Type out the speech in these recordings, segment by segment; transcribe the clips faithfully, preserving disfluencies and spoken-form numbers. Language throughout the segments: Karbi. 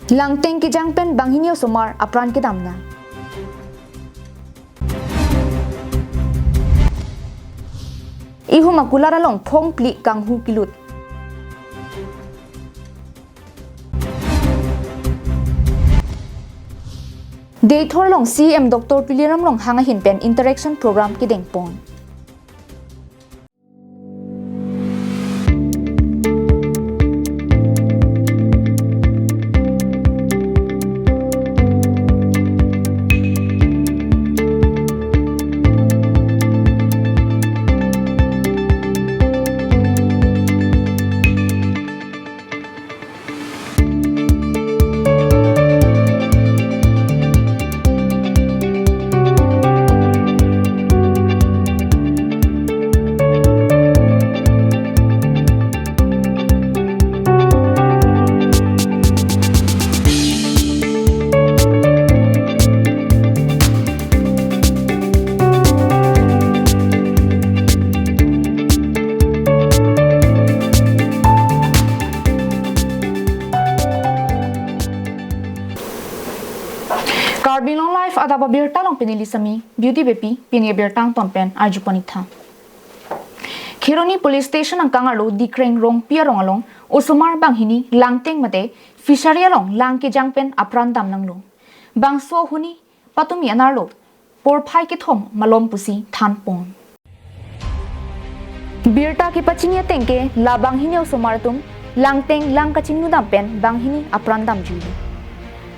Langteng kejang pen banghini osomar apran kedam nang. Ihum akulat along phongphli kanghu kelut. Deithor along C E M Doctor Tuliram Ronghang ahin pen interaction program kedengpon. Karbi Anglong Live adap abirta along pini Lisami, Beauty Beypi, pini abirta angton pen arjupon-ik tha. Kheroni Police Station angkang arlo Dikreng Rongpi arong along osomar banghini langteng mate fishery along lang kejang pen apran dam nanglo. Bangso ahuni patumi anerlo porphai kethom malom pusi thanpon. Birta kepachini ateng ke la banghini osomar atum langteng lang kachinglu dam pen banghini apran damjuilo.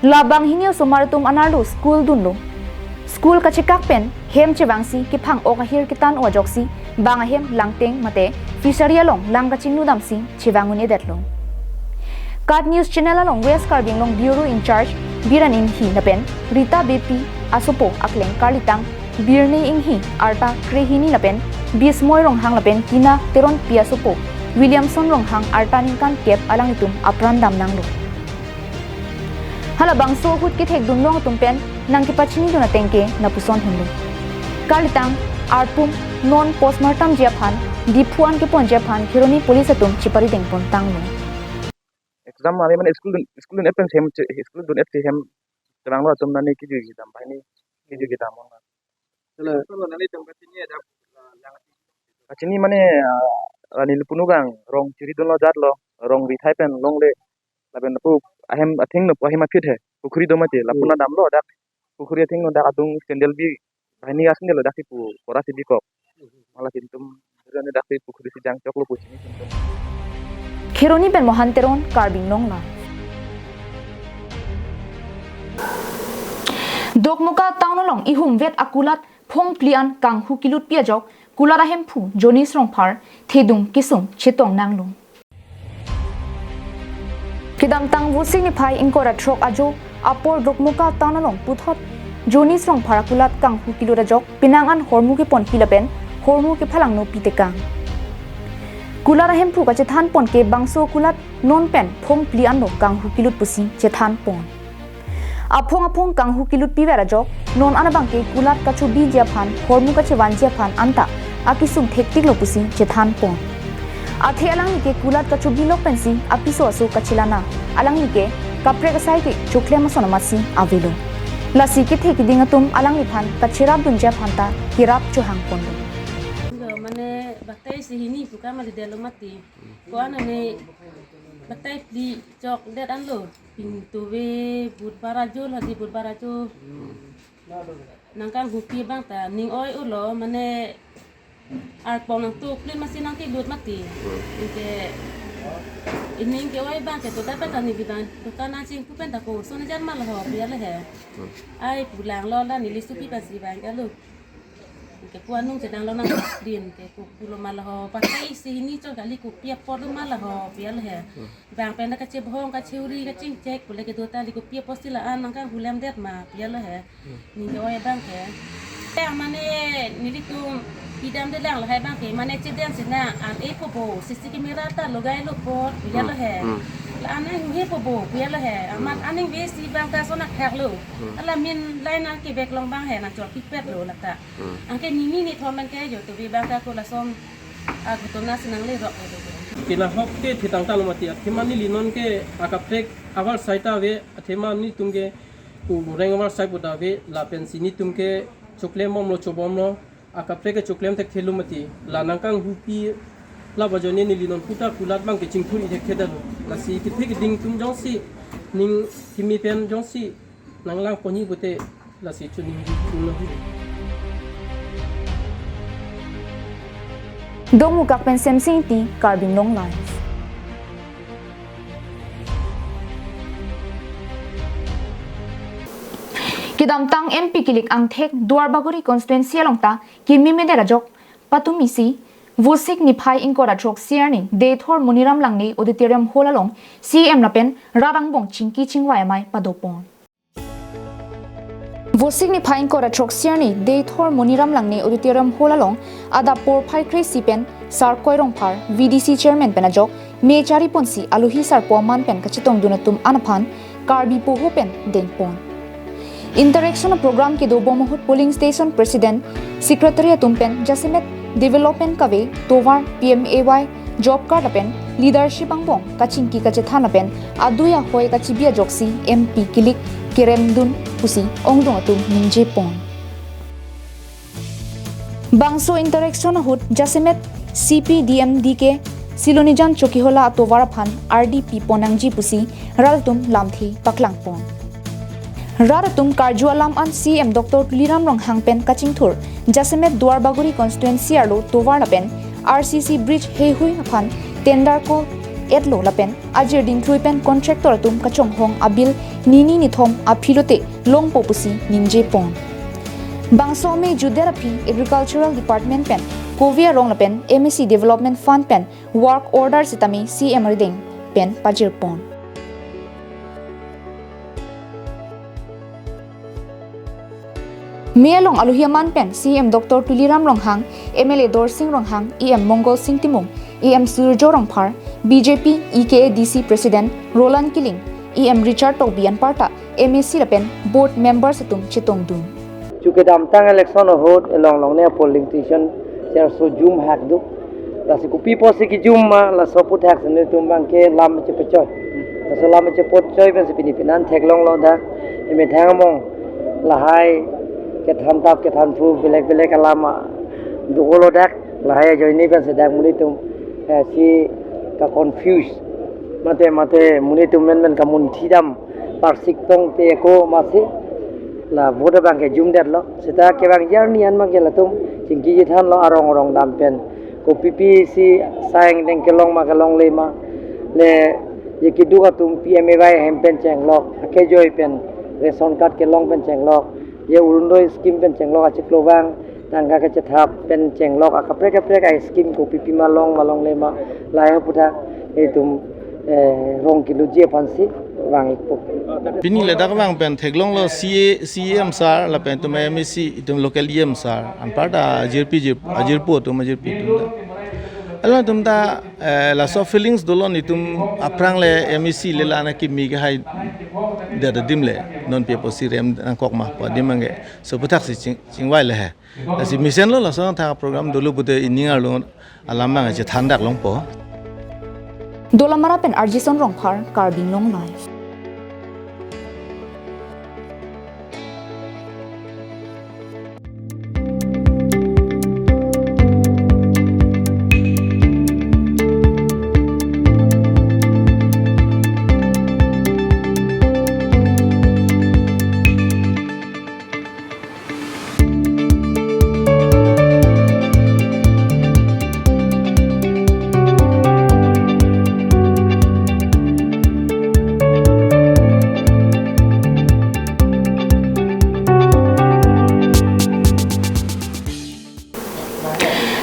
La banghini osomar atum anerlo school dunlo. School kachekak pen hem chevangsi kephang-ok ahir ketan-o ajoksi bang ahem langteng mate fishery along lang kachinglu damsi chevang un-edetlo. KAT News Channel along West Karbi Anglong Bureau in-charge Biren Inghi lapen Rita Beypi asopo akleng karlitang Birne Inghi arta krehini lapen Bismoy Ronghang lapen Tina Teronpi asopo Williamson Ronghang arta ningkan kep alanglitum apran dam nanglo. Halabangso ahut kethek dunlong atum pen nangkepachinidun ateng ke lapuson henlo. Karlitang arpum non postmortem ji aphan, Diphu an keponji aphan Kheroni Police atum chepari dengpon tanglo. Exam ani mane school dun, school dun-et pen hem che, school dun-et si hem chevanglo atum nani kejui kedam, banghini kejui kedam. Hello. Kachini mane, ah, ani lapu-an gang rong chiri dunlo jatlo, rong rithai pen longle, lapen lapu ahem athengno pu ahem aphi he, pukhuri do mati, lapu-an damlo dak, pukhuri athengno dak adung sandal bi, banghini a-sandal lo dak si pu, pora si bikok. Mala kintum, dak si pukhuri si jangchoklo pu chini kintum. Kheroni pen Mohan Teron, Karbi Anglong Live. Dokmoka town along ihumvet akulat phongphli an kanghu kelutpi ajok kulat ahemphu Jonis Rongphar thedung kesung chetong nanglo. Kedamtang Vosik niphai ingkoi ra throk ajo apor Dokmoka town along puthot Jonis Rongphar akulat kanghu kelut ajok penang an hormu keponhi lapen hormu kephalangno pitekang. Kulat ahemphu kachethanpon ke bangso kulat non pen phongphli anlo kanghu kelut pusi chethanpon. Aphong aphong kanghu kelutpiver ajok non an abangke kulat kachobiji aphan hormu kachevanji aphan anta akesung thektiklo pusi chethanpon. Athe alangli ke kulat kachobilok pensi apiso aso kachelang, alangli ke kaprek asai ke choklem ason amatsi avelo. Lasi kethe keding atum alangliphan kacherapdunji aphan ta kerap chohangponlo. Mane batai isi hini pu kamalidetlo mati. Ko-an ani batai phli chokdet anlo. Pini tuve Budbar ajo lagi, Budbar ajo. Nangkanghupi abang ta ning oi-olo, mane arpong nangtuklin masi nangkelut mati. Anke ining ke-oi abang ke to dapat ani bibang to kana chingpu pen ta koson jan ma laho pu ya le he. Ai pu langlo la neli supi pasi abang ke lo. Anke pu anung chedanglo nang din ke pu pulo ma laho, pakai isi hini chot kali kopi apor lo ma laho pu ya le he. Bang pen ta kachebhong, kacheuri, kachingchek pule kedo ta li kopi apor si la-an nangkanghulemdet ma pu ya le he. Ning ke-oi abang ke. Ya mane nelitum pidamde lang lahai abang ke mane chedam si nang an-e po bo, C C camera ta logailo apot pu ya le he. La-an nanghuhe po bo pu ya le he. Amat aning besi abang ta so nangkhaklo. Ala min lai nangkebek long abang he nangchorpipetlo lata. Anke nini nithom abang ke yo tuve abang ke ako lason aghotona si nanglerok lo. Kenahok ke thitang tang mati, athema neli non ke akaprek avarsai ta ave, athema netum ke ureng avarsai pu ta ave, lapensi netum ke choklem bomlo chobomlo, akaprek ke choklem thekthelo mati, la nangkanghupi, la bajo ne neli non puta kulat abang ke chingthur-i thekthedetlo, lasi kethe keding atum jongsi, ning kimi pen jongsi, nanglang ponji pute, lasi choningri ulo. Dongmukak pen Semsing Ingti, Karbi Anglong Live. Kedamtang M P kilik angthek Duarbagori constituency along ta kimi medet ajok patumisi Vosik niphai ingkoi ra throksi arni Deithor Moniram Langneh Auditorium Hall along C M lapen rat angbong chingki chingvai amei padopon. Vosik niphai ingkoi ra throksi arni Deithor Moniram Langneh Auditorium Hall along adap porphai kre-isi pen Sarkoi Rongphar, V D C chairman pen ajok me chariponsi alohi sarpo aman pen kachetongdun atum an aphan Karbi poho pen dengpon. Interaction program kedobom ahut polling station president, secretary atum pen jasemet development kave tovar, P M A Y job card lapen leadership angbong kachingki kachethan lapen adui ahoi kachibi ajoksi M P kilik keremdun pusi ongdung atum ningjepon. Bangso interaction ahut jasemet C P D M D K Silonijan Chokihola atovar aphan ardi pipon nangji pusi rat atum lamthe paklangpon. Rat atum karju alam an C M Doctor Tuliram Ronghang pen kachingthur jasemet Duarbagori constituency arlo tovar lapen R C C bridge heihui aphan tender ko-etlo lapen ajir dingthui pen contractor atum kachonghong abill nini nithom aphi lote longpo pusi ningjepon. Bangso amei jutdet aphi Agricultural Department pen kove arong lapen M A C Development Fund pen work order sitame C M arideng pen pajirpon. Me along alohi aman pen C M Doctor Tuliram Ronghang, M L A Dorsing Ronghang, E M Mongol Sing Timung, E M Surjo Rongphar, B J P E K A D C President Roland Killing, E M Richard Tokbi anparta M A C lapen board members atum chetongdun. Chu kedamtang election ahut along along ne polling station cherso jum hak do. Lasi kopi apotsi kejum ma, laso aphuthak si netum abang ke lam chepachoi. Laso lam chepachoi pensi pini pinan theklonglo dak. Emethang among lahai kethan tap kethan phu belek belek alam dolo dak. Lahai ajoine pensi dak monit atum, eh, si ka-confuse. Mate mate monit atum men men kamunthi dam parsik tong te ko masi la vote abang ke jumdetlo. Seta kevangji arni an abang ke latum chingki chethanlo arong arong dam pen. Kopi apotsi sang deng kelong ma kelongle ma. Le je keduk atum P M A Y ahem pen chenglok, akejoi pen ration card kelong pen chenglok, je Orunodoi scheme pen chenglok achiklo abang, tangka kechethap pen chenglok akaprek kaprek a-scheme kopi api ma long ma longle ma lahai aphuthak itum, eh, rong kiloji aphansi vang-ikpo. Pini ladak vang pen theklonglo C A, C E M sir lapen itum M A C itum local E M sir anparta ajirpi jir, ajirpo atum ajirpi atum ta. Alangtum ta, eh, laso feelings dolo netum aphrang le M A C le la na kimi kehaidet adim le non pi apotsi rem nangkok ma pu adim abang ke. So aphuthak si ching, chingvai le he. Lasi mesenlo laso athak program dolo pute ining arlo alam abang chethandak longpo. Dolamara pen Arjison Rongphar, Karbi Anglong Live.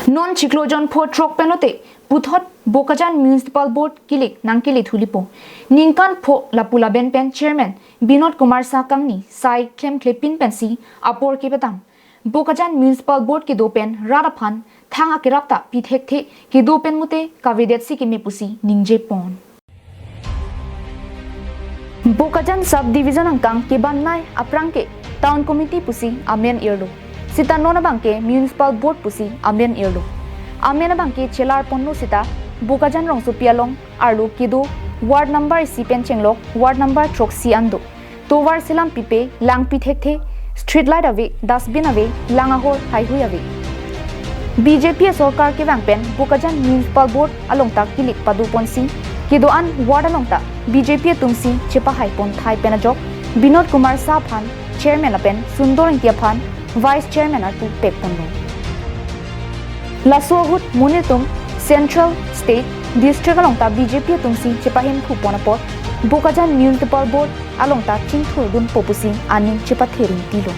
Non chiklo jon pho throk pen lote puthot Bokajan Municipal Board kilik nangkele thulipo. Ningkan pho lapu laben pen Chairman Binod Kumar Saha kangni sai klemklepin pensi apor kepadam. Bokajan Municipal Board kedo pen rat aphan thang akerap ta pi thekthe, kedo pen mute kavedet si keme pusi ningjepon. Bokajan Sub Division angkang kebannei aphrang ke Town Committee pusi amen irlo. Seta non abang ke Municipal Board pusi amen irlo. Amen abang ke chelarponlo seta Bokajan rongsopi along arlo kedo ward number isi pen chenglok ward number throksi an do. Tovar selam pipe, lang pi thekthe, street light ave, dustbin ave, lang ahor haihui ave. B J P asorkar kevang pen Bokajan Municipal Board along ta kilik padoponsi, kedo-an ward along ta B J P atumsi chepahai ponthai pen ajok, Binod Kumar Shah aphan chairman lapen Sundor Engti aphan vice chairman arpu pekponlo. Laso ahut monit atum central, state, district along ta B J P atumsi chepahemphu pon apot Bokajan Municipal Board along ta chingthurdunpo pusi aning chepathe ringtilo.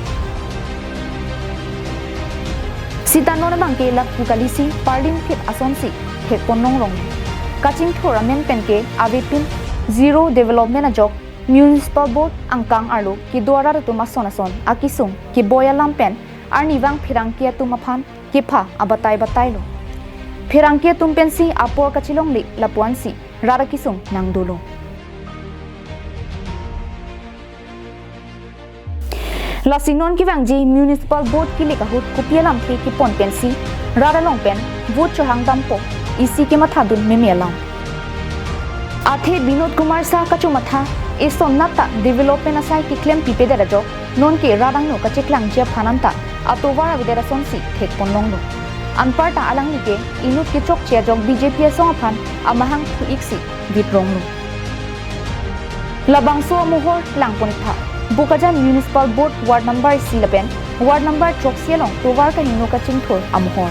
Sita non abangke lapu kalisi parlin phit asonsi thekpon longlong. Kachingthur amen penke avepin zero development ajok Municipal Board angkang arlo kedo arat atum ason ason akesung keboi alam pen arnivang pherangke atum aphan kepha abatai batailo. Pherangke atum pensi apor kachelongle lapu-ansi rat akesung nangdolo. Lasi non kevangji Municipal Board kilik ahut kopi alamthe kepon pensi rat along pen vote chohang dampo isi kemathadun meme alam. Athe Binod Kumar Shah kachomatha eson nat ta development asai keklem pipedet ajok nonke rat angno kacheklangji aphan anta atovar avedet asonsi thekpon longlo. Anparta alanglike inut kechokche ajok B J P asong aphan amahang thu-ik si vitronglo. Labangso amohor langpon-iktha Bokajan Municipal Board ward number isi lapen ward number throksi along tovar kahingno kachingthur amohor.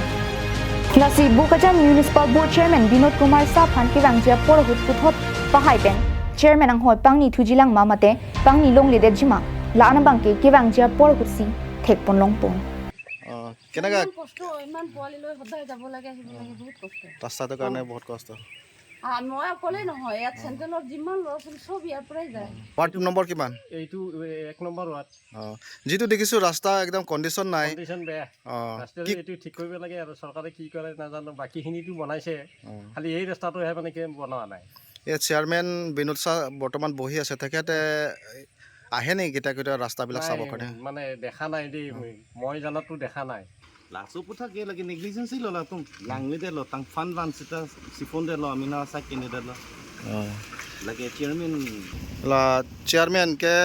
Lasi Bokajan Municipal Board Chairman Binod Kumar Shah aphan kevangji apor ahut puthot pahai pen Chairman anghoi pangni thujilang ma mate pangni longledetji ma, la-an abangke kevangji apor ahutsi thekpon longpon. অ, কেনেকা? ইমান কষ্ট, ইমান পোৱালি লৈ সদায় যাব লাগে, আহিব লাগে, বহুত কষ্ট। ৰাস্তাটোৰ কাৰণে বহুত কষ্ট। আ, মই অকলেই নহয়, ইয়াত চেণ্ট্ৰেলৰ যিমান ল'ৰা ছোৱালী চব ইয়াৰ পৰাই যায়। ৱাৰ্ড নম্বৰ কিমান? এইটো, এ, এক নম্বৰ ৱাৰ্ড। অ, যিটো দেখিছো ৰাস্তা একদম কণ্ডিশ্যন নাই। কণ্ডিশ্যন বেয়া। অ, ৰাস্তাটো কি এইটো ঠিক কৰিব লাগে আৰু চৰকাৰে কি কৰে নাজানো, বাকীখিনিতো বনাইছে। অ। খালি এই ৰাস্তাটোহে মানে কি বনোৱা নাই। ইয়াত চেয়াৰমেন বিনোদ শ্বাহ বৰ্তমান বহি আছে, তেখেতে আহে নেকি কেতিয়া কেতিয়া ৰাস্তাবিলাক নাই, চাবৰ কাৰণে? মানে দেখা নাই দেই, অ। মই জানাততো দেখা নাই। Laso aputhak ke lake negligence lo latum. Langle detlo, tang fund van sita siphon detlo, amena sa kene detlo. অ। Lake chairman. La chairman ke,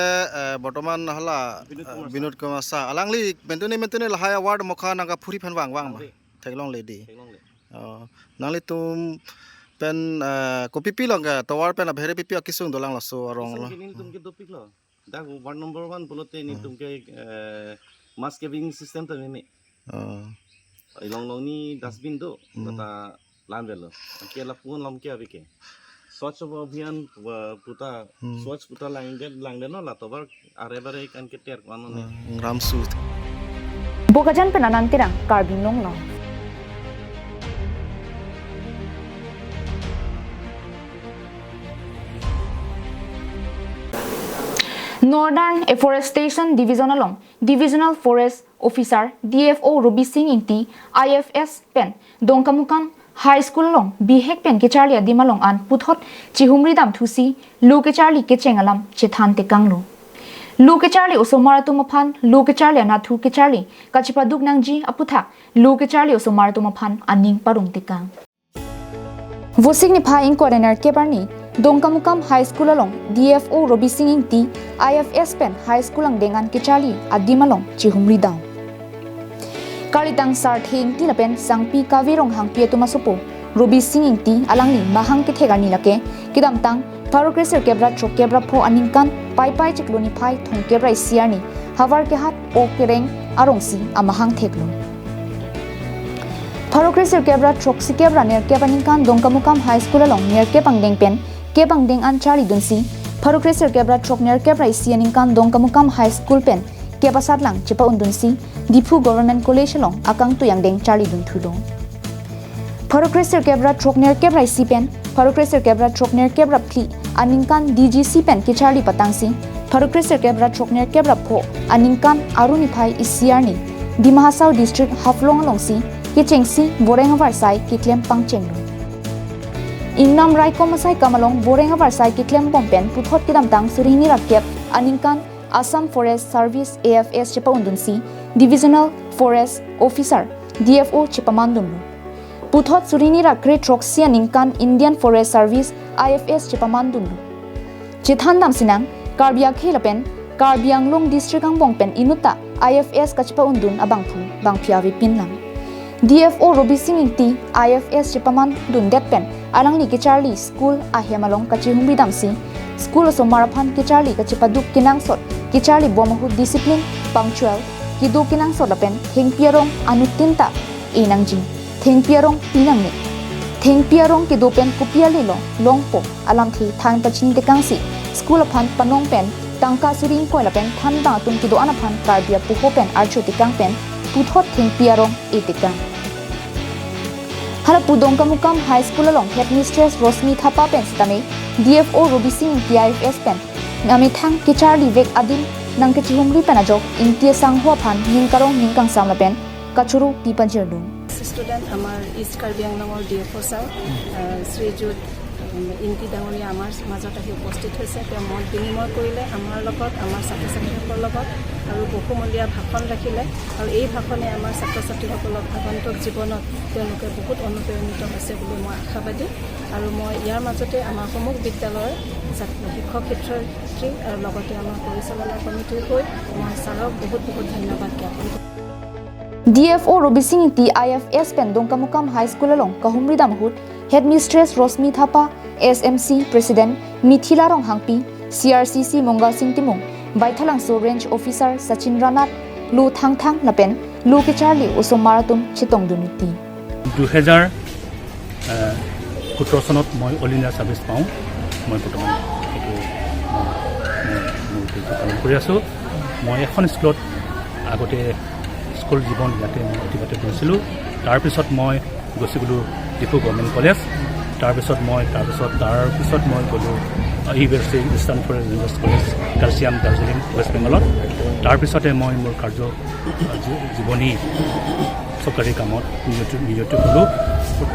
eh, বৰ্তমান hala, Binod Kumar eh, Shah. Binod Kumar Shah. Alangli mentuni mentuni lahai award mokha nangkaphuri phan vangvang ma. Theklongle. Theklongle di. Theklongle. Oh, nanglitum pen, eh, kopipi along ke tovar pen abhere pipi akesung dolang laso arong Kesung lo. Kini tum ke dopiklo. Dak ward number one pulote Hmm. nelitum ke, eh, mass caving system ta meme. Oh. Along along ni dustbin do, Hmm. bata lan velo. Ke lapu-an along ke ave ke. Swachh Abhiyan, wa, puta, Hmm. Swachh puta langdet, langdet no la tovar are bare kan keter ko ano ne. Hmm, ramsu. Bokajan pen Anand Terang, Karbi Anglong Live. Northern Afforestation Division along Divisional Forest Officer, D F O Robi Singh Ingti, I F S pen Dongkamukam High School along bihek pen kecharli adim along an puthot chihumri damthusi lo kecharli kecheng alam chethan tekanglo. Lo kecharli osomar atum aphan lo kecharli anatthu kecharli kachepaduk nangji aputhak lo kecharli osomar atum aphan aning parong tekang. Vosik niphai ingkoi ra nerkep arni Dongkamukam High School along D F O Robi Singh Ingti, I F S pen High School angdeng an kecharli adim along chihumri dam. Karlitang Sarthe Ingti lapen Sangpi Kavi Ronghangpi atum asopo Robi Singh Ingti alangli mahang kethek arni lake kedamtang pharo kresirkep ra throkkep ra pho aningkan Paipai chiklo niphai thomkep ra isi arni havar kehat O Kereng arongsi amahang theklo. Pharo kresirkep ra throksikep ra nerkep aningkan Dongkamukam High School along nerkep angdeng pen kep angdeng an charlidunsi pharo kresirkep ra throknerkep ra isi aningkan Dongkamukam High School pen kep asatlang chepa-undunsi Diphu Government College along akangtui angdeng charlidunthulo. Pharo kresirkep ra throknerkep ra isi pen pharo kresirkep ra throknerkep ra phli aningkan D G C pen kecharli patangsi pharo kresirkep ra throknerkep ra pho aningkan Aru niphai isi arni Dima Hasao District Haflong alongsi kechengsi boreng avarsai keklem pangchenglo. Ingnam raikom asaikam along boreng avarsai keklembom pen puthot kedamtang suri hini ra kep aningkan Assam Forest Service, A F S chepa-undunsi Divisional Forest Officer, D F O chepamandunlo. Puthot suri hini ra kre throksi aningkan Indian Forest Service, I F S, chepamandunlo. Chethan damsinang, Karbi akhei lapen Karbi Anglong district angbong pen inutta I F S kachepa-undun abangphu bangphi avepinlang. D F O Robising Ingti I F S chepamandundet pen alangli kecharli school ahem along kachihumri damsi, school osomar aphan kecharli kachepaduk kenangsot, kecharli bom ahut discipline, punctual, kedo kenangsot lapen thengpi arong anuttin ta e nangji. Thengpi arong pinangne. Thengpi arong kedo pen kopi ale long, longpo, alamthe than pachini tekangsi, school aphan panong pen tangka suri ingkoi lapen thanbang atum kedo-an aphan Karbi apoho pen archo tekang pen puthot thengpi arong e tekang. Hala pu Dongkamukam High School along Headmistress Rosmi Thapa pen sitame D F O Robising Ingti I F S pen namethang kecharli vek adim nangkachihumri pen ajok Ingti asangho aphan ning karong ning kangsam lapen kachoro pi pajirlo. Student আমাৰ ইষ্ট কাৰ্বি আংলঙৰ D F O' sir, আহ, শ্ৰীযুত, উম, ইংতি ডাঙৰীয়া আমাৰ মাজত আহি উপস্থিত হৈছে। তেওঁ মত বিনিময় কৰিলে আমাৰ লগত, আমাৰ ছাত্ৰ ছাত্ৰীসকলৰ লগত আৰু বহুমূলীয়া ভাষণ ৰাখিলে। আৰু এই ভাষণে আমাৰ ছাত্ৰ ছাত্ৰীসকলক আগন্তুক জীৱনত তেওঁলোকে বহুত অনুপ্ৰেৰণিত হৈছে বুলি মই আশাবাদী। আৰু মই ইয়াৰ মাজতে আমাৰ সমূহ বিদ্যালয়ৰ ছাত্ৰ, শিক্ষক শিক্ষয়িত্ৰী আৰু লগতে আমাৰ পৰিচালনা কমিটিৰ হৈ মই ছাৰক বহুত বহুত ধন্যবাদ জ্ঞাপন কৰিছোঁ। D F O Robising Ingti I F S pen Dongkamukam High School along kahumri dam ahut Headmistress Rosmi Thapa, S M C President Mithila Ronghangpi, C R C C Mongalsing Timung, Baithalangso Range Officer Sachin Ranat, lo thangthang lapen lo kecharli osomar atum chetongdun-ikti. দুহেজাৰ সোতৰ চনত মই all India service পাওঁ। মই বৰ্তমান এইটো মই মোৰ ডিউটি পালন কৰি আছোঁ। মই এখন স্কুলত আগতে স্কুল জীৱন ইয়াতে মই অতিবাহিত কৰিছিলোঁ। তাৰপিছত মই গুচি গ'লোঁ ডিফু গভৰ্ণমেণ্ট কলেজ। তাৰপিছত মই তাৰপিছত তাৰপিছত মই গ'লোঁ U S C eastern forest rangers college, Kurseong, Darjeeling, west বেংগলত। তাৰপিছতে মই মোৰ কাৰ্য জী- জীৱনী চৰকাৰী কামত নিয়োজিত নিয়োজিত হ'লোঁ।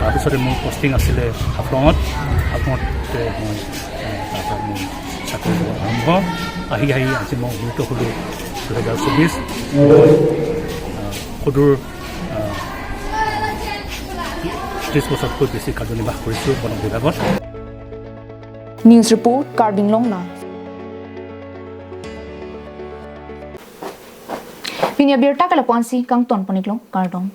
তাৰপিছতে মোৰ পষ্টিং আছিলে হাফলঙত। হাফলঙতে মই এ, তাৰপৰা মোৰ চাকৰি আৰম্ভ। আহি আহি আজি মই নিয়োজিত হ'লোঁ দুহেজাৰ চৌবিছ। মই, আ, সদূৰ, আ, ত্ৰিছ বছৰতকৈ বেছি কাৰ্যনিৰ্বাহ কৰিছোঁ বন বিভাগত। News report, Karbi Anglong Live. Pini abirta ke lapu-ansi kangton pon-iklo, kardom.